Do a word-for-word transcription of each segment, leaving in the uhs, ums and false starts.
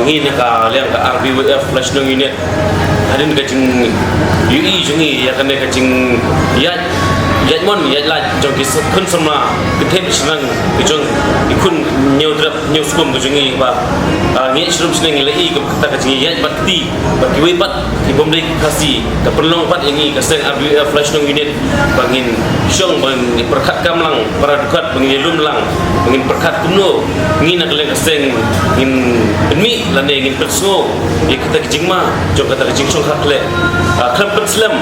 Ngi na ka liang ka R B Y F Flash Nong Unit, hadien ka jingïohi jong ngi ïa kane ka jingïaid, ïaid mon ïaid lait jong ki khun samla ki thep shnong ki jong ki khun Hynñiewtrep Hynñiewskum ki jong ngi ba, ah, ngi shlur shnong ngi la i ka kata ka jingïaid bad kti bad kiwei pat ki bym dei ki Khasi, ka pynlong pat ïa ngi ka seng R B Y F Flash Nong Unit ba ngin shong, ba ngin pyrkhat kam lang para dukhat, ba ngin ïalum lang, ba ngin pyrkhat kumno ngi na ka liang ka seng ngin pynmih lane ngin pynsngew ïa kata ka jingma jong kata ka jingshongkha khleh. Ah, khlem pynslem,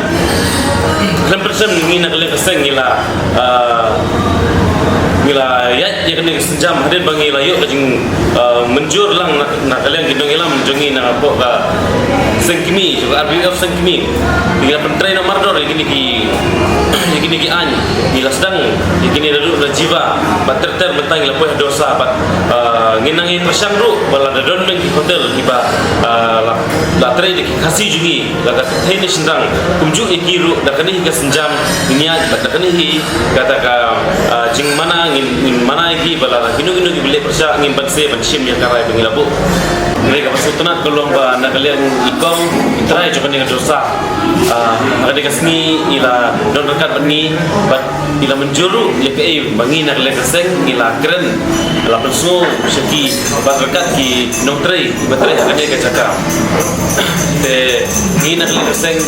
khlem pynslem ngi na ka liang ka seng ngi la, ah, ngi la ïaid ïa kane ka sienjam hadien ba ngi la ïoh ka jing, ah, mynjur lang na, na ka liang ki nongïalam jong ngi na ka seng kmie, jong ka R B Y F seng kmie. Ngi la pyntrei na mardor ïa kine ki, ïa kine ki aiñ, ngi la sdang ïa kine naduh na Jiva bad ter ter mynta ngi la poi ha Dorsa bad, ah, ngi nang ïai pyrshang ruh ba lada don bun ki hotel kiba, ah, la, la trei da ki Khasi jong ngi, la ka thei ne shynrang, kumjuh ïa ki ruh da kane hi ka sienjam ngin ïaid bad da kane hi kata ka, ah, jingmana ngin, ngin mana ïa ki ba lada kino kino kiba leh pyrshah ngin banse ban shim ïa ka rai ba ngi la buh. Hynrei kaba sngewtynnat ka long ba na ka liang i kong i trai jong kane ka Dorsa, ah, ha kane ka sngi i la don ryngkat bad ngi bad i la mynjur ruh ïa kaei ba ngi na ka liang ka seng ngi la kren, la pynsngew sha ki bad ryngkat ki nongtrei kiba trei ha kane ka jaka. Te ngi na ka liang ka seng,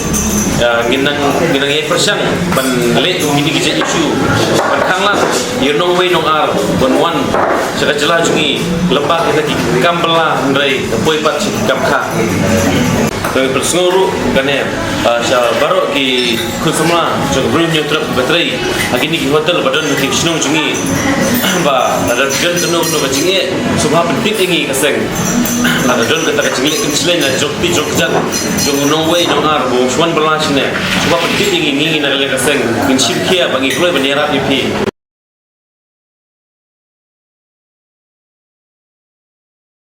ah, ngi nang, ngi nang ïai pyrshang ban leh kine ki jait issue ban khang lang ïa u nongwei nongar ban wan sha ka jylla jong ngi lyngba kita ki kam bylla hynrei da poi pat sha ki kam kha. Te pynsngew ruh kane, ah, sha baroh ki khun samla jong ka Bri Hynñiewtrep kiba trei ha kine ki hotel ba don ha ki shnong jong ngi ba lada don kano kano ka jingeh sngewbha pyntip ïa ngi ka seng. Lada don kata ka jingleh kynshlei na jong kti jong kjat jong u nongwei nongar ba u wan bylla shane, sngewbha pyntip ïa ngi, ngi na ka liang ka seng ngin shim khia ba ngi kloi ban ïarap ïa phi.